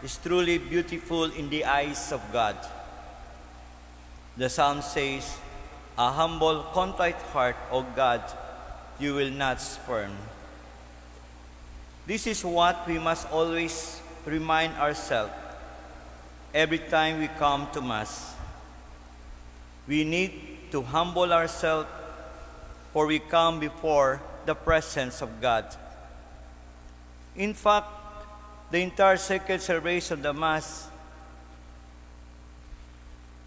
is truly beautiful in the eyes of God. The psalm says, "A humble, contrite heart, O God, you will not spurn." This is what we must always remind ourselves every time we come to Mass. We need to humble ourselves, for we come before the presence of God. In fact, the entire sacred celebration of the Mass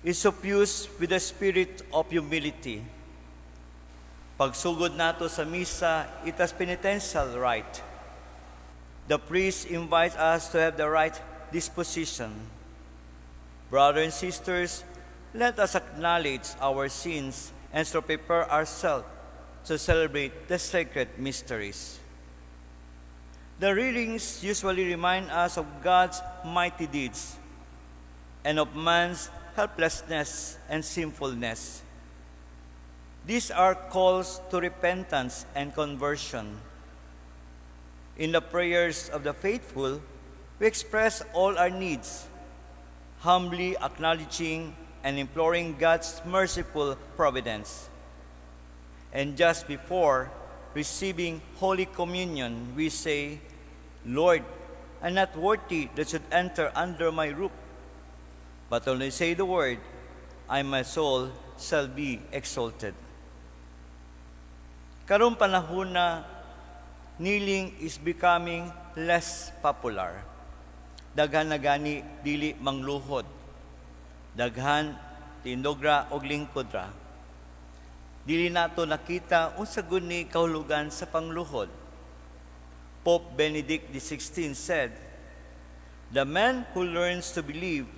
is suffused with the spirit of humility. Pagsugod nato sa misa, it has penitential rite. The priest invites us to have the right disposition. Brothers and sisters, let us acknowledge our sins and so prepare ourselves to celebrate the sacred mysteries. The readings usually remind us of God's mighty deeds and of man's helplessness and sinfulness. These are calls to repentance and conversion. In the prayers of the faithful, we express all our needs, humbly acknowledging and imploring God's merciful providence. And just before receiving Holy Communion, we say, "Lord, I'm not worthy that should enter under my roof, but only say the word, and my soul shall be exalted." Karong panahona, kneeling is becoming less popular. Daghan na gani dili mangluhod. Daghan tindog ra og lingkod ra. Dili nato nakita unsa gud ni kahulugan sa pangluhod. Pope Benedict XVI said, "The man who learns to believe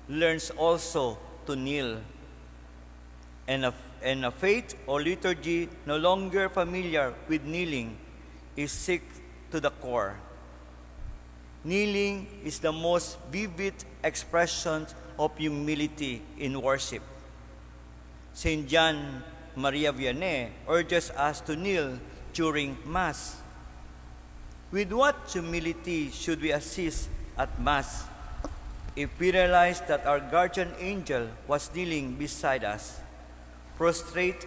learns also to kneel. And a faith or liturgy no longer familiar with kneeling is sick to the core." Kneeling is the most vivid expression of humility in worship. St. John Maria Vianney urges us to kneel during Mass. With what humility should we assist at Mass if we realize that our guardian angel was kneeling beside us, prostrate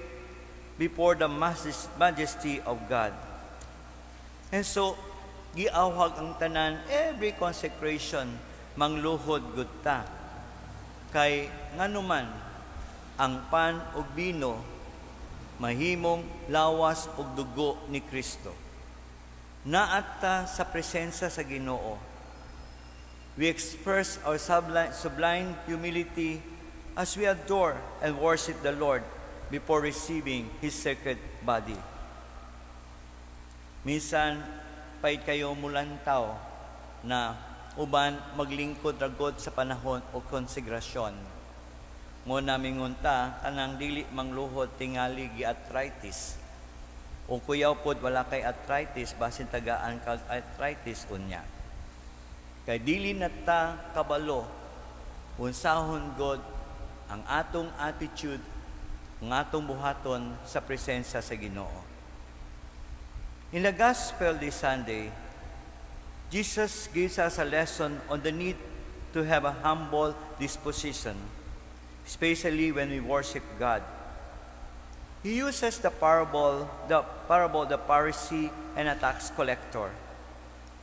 before the majesty of God? And so, giawhag ang tanan, every consecration, mangluhod gud ta. Kay nganuman, ang pan ug bino mahimong lawas ug dugo ni Kristo. Naa ta sa presensya sa Ginoo. We express our sublime humility as we adore and worship the Lord before receiving His sacred body. Minsan, pait kayo mulantaw na uban maglingkod ra god sa panahon o konsegrasyon. Mao na mingon ta kanang dili mangluhod tingali gi arthritis. O kuyaw pod wala kay arthritis, basin tagaan kag arthritis unya. Kay dili na ta kabalo unsahon god ang atong attitude, ang atong buhaton sa presensya sa Ginoo. In the Gospel this Sunday, Jesus gives us a lesson on the need to have a humble disposition, especially when we worship God. He uses the parable of the Pharisee and a tax collector,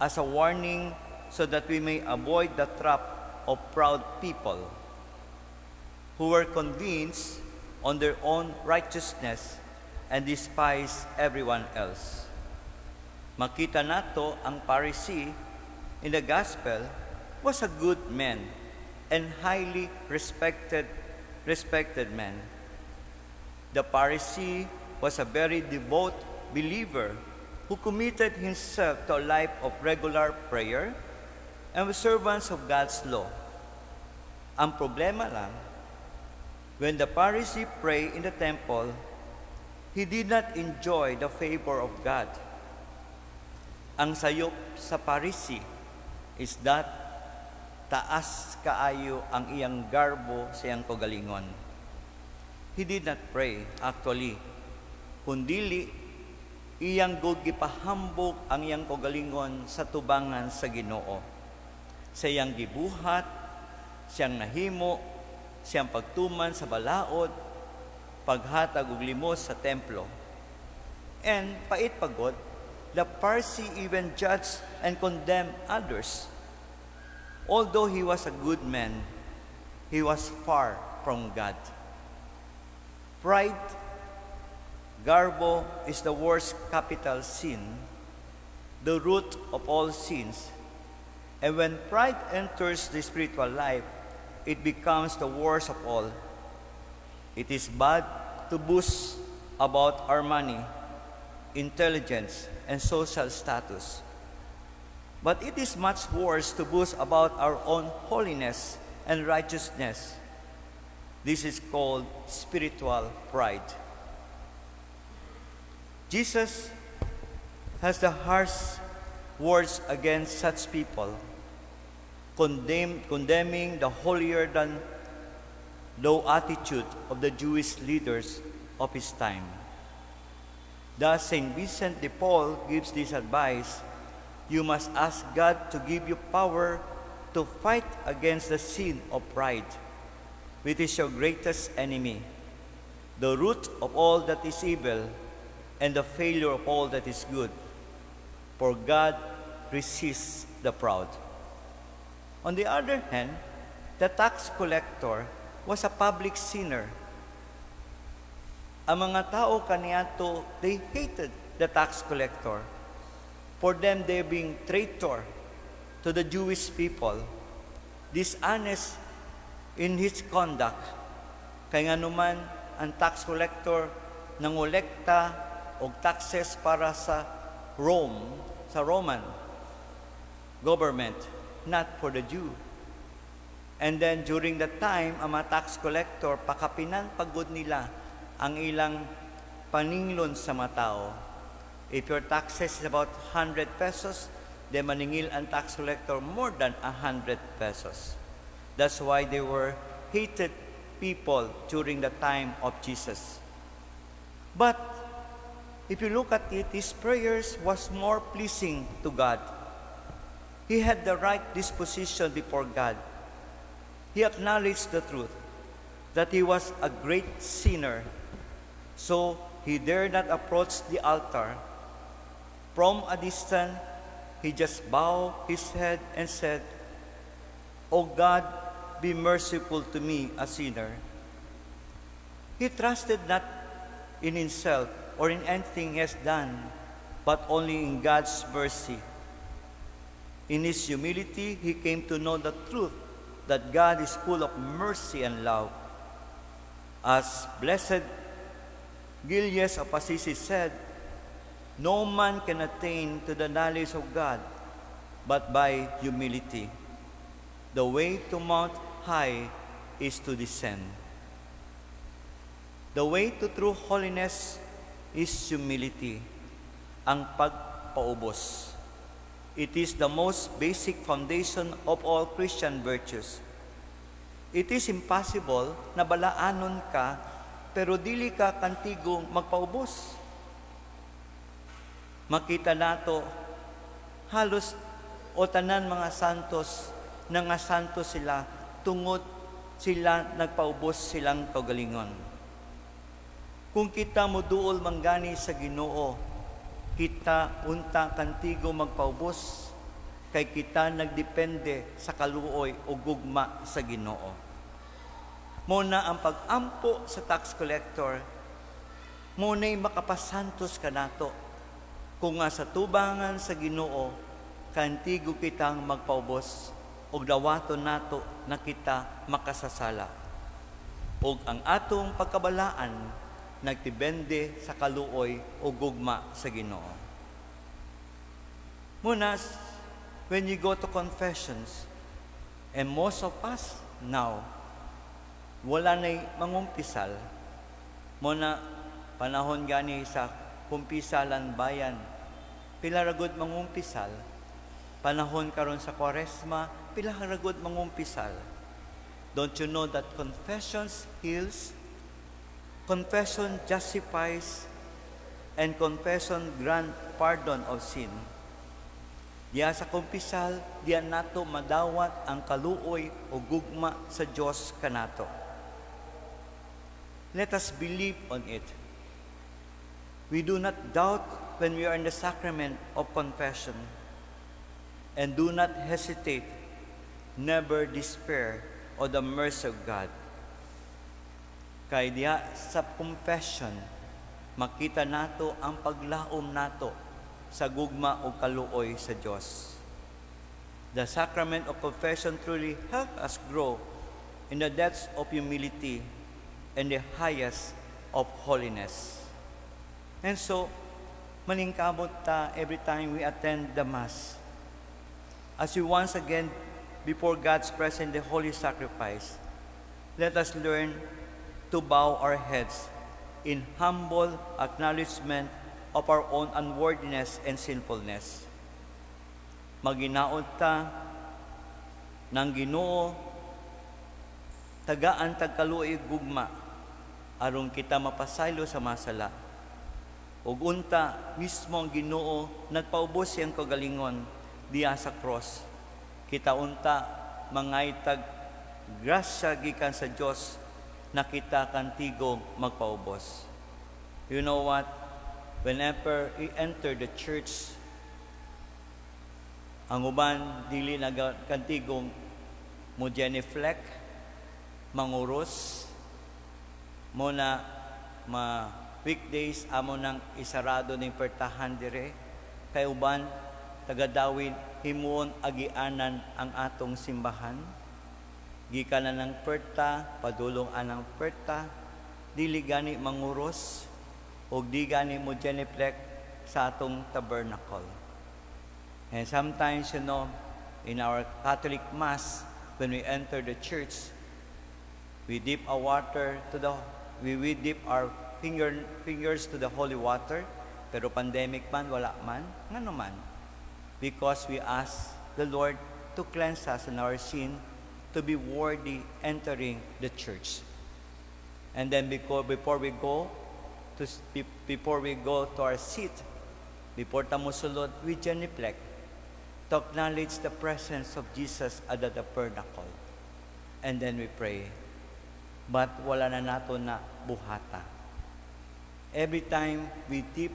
as a warning so that we may avoid the trap of proud people who were convinced on their own righteousness and despise everyone else. Makita nato ang Pharisee in the Gospel was a good man and highly respected man. The Pharisee was a very devout believer who committed himself to a life of regular prayer and observance of God's law. Ang problema lang, when the Pharisee prayed in the temple, he did not enjoy the favor of God. Ang sayop sa Pharisee is that taas kaayo ang iyang garbo sa iyang kaugalingon. He did not pray, actually, kundili iyang gud gipahambog ang iyang kaugalingon sa tubangan sa Ginoo. Sa iyang gibuhat, siyang nahimo, siyang pagtuman sa balaod, paghatag og limos sa templo. And pait pa gud, the Pharisee even judged and condemned others. Although he was a good man, he was far from God. Pride, garbo, is the worst capital sin, the root of all sins. And when pride enters the spiritual life, it becomes the worst of all. It is bad to boast about our money, intelligence, and social status. But it is much worse to boast about our own holiness and righteousness. This is called spiritual pride. Jesus has the harsh words against such people, condemning the holier than thou attitude of the Jewish leaders of his time. Thus, St. Vincent de Paul gives this advice: "You must ask God to give you power to fight against the sin of pride, which is your greatest enemy, the root of all that is evil, and the failure of all that is good. For God resists the proud." On the other hand, the tax collector was a public sinner. Ang mga tao kaniadto, they hated the tax collector. For them, they being traitor to the Jewish people, dishonest in his conduct. Kay nganuman, ang tax collector nangolekta og taxes para sa Rome, sa Roman government, not for the Jew. And then during that time, ang mga tax collector, pakapinan pa gud nila ang ilang paninglon sa mga tao. If your taxes is about 100 pesos, then maningil ang tax collector more than 100 pesos. That's why they were hated people during the time of Jesus. But if you look at it, his prayers was more pleasing to God. He had the right disposition before God. He acknowledged the truth that he was a great sinner. So he dared not approach the altar. From a distance, he just bowed his head and said, "O God, be merciful to me, a sinner." He trusted not in himself or in anything he has done, but only in God's mercy. In his humility, he came to know the truth that God is full of mercy and love. As Blessed Gilles of Assisi said, "No man can attain to the knowledge of God but by humility. The way to mount high is to descend." The way to true holiness is humility, ang pagpaubos. It is the most basic foundation of all Christian virtues. It is impossible na balaanon ka pero dili ka kantigong magpaubos. Makita nato halos o tanan mga santos na nga santo sila tungod sila nagpaubos silang kaugalingon. Kung kita moduol manggani sa Ginoo, kita unta kantigo magpaubos kay kita nagdepende sa kaluoy o gugma sa Ginoo. Mao na ang pag-ampo sa tax collector, mao na'y makapasantos kanato. Kung nga sa tubangan sa Ginoo, kantigo kitang magpaubos og dawaton nato na kita makasasala. Og ang atong pagkabalaan nagdepende sa kaluoy o gugma sa Ginoo. Mao na, when you go to confessions, and most of us now, wala na'y mangumpisal. Mao na, panahon gani sa kumpisalan bayan, pila ra gud mangumpisal. Panahon karon sa Kwaresma, pila ra gud mangumpisal. Don't you know that confessions heals, confession justifies, and confession grant pardon of sin? Diya sa kumpisal, diya nato madawat ang kaluoy o gugma sa Dios kanato. Let us believe on it. We do not doubt when we are in the sacrament of confession. And do not hesitate, never despair of the mercy of God. Kay diha sa confession, makita nato ang paglaom nato sa gugma o kaluoy sa Dios. The sacrament of confession truly help us grow in the depths of humility and the highest of holiness. And so, maningkamot ta every time we attend the Mass. As we once again before God's presence the holy sacrifice, let us learn to bow our heads in humble acknowledgement of our own unworthiness and sinfulness. Maginaot ta ng Ginoo, tagaan tag kaluoy gugma aron kita mapasaylo sa masala. Ug unta mismo ang Ginoo nagpaubos siyang kagalingon diya sa cross. Kita unta mangaytag grasya gikan sa Dios na kita kantigong magpaubos. You know what? Whenever we enter the church, ang uban dili nagakantigong mo genuflect, manguros, mo na ma weekdays amo nang isarado ning pertahan dire kay uban tagadawin himuon agianan ang atong simbahan, gikan na ng perta padulong anang perta, dili gani manguros og di gani mo genuflect sa atong tabernacle. And sometimes, in our Catholic Mass, when we enter the church, we dip our water to the, we dip our fingers to the holy water, pero pandemic man, wala man, ngano man? Because we ask the Lord to cleanse us in our sin, to be worthy entering the church. And then before we go to our seat, before ta mosulod, we genuflect to acknowledge the presence of Jesus at the tabernacle. And then we pray. But wala na nato na buhata. Every time we dip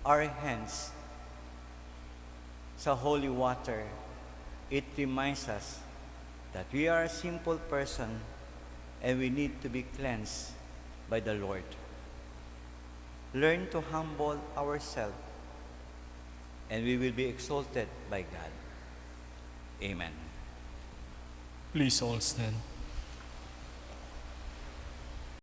our hands sa holy water, it reminds us that we are a simple person and we need to be cleansed by the Lord. Learn to humble ourselves and we will be exalted by God. Amen. Please all stand.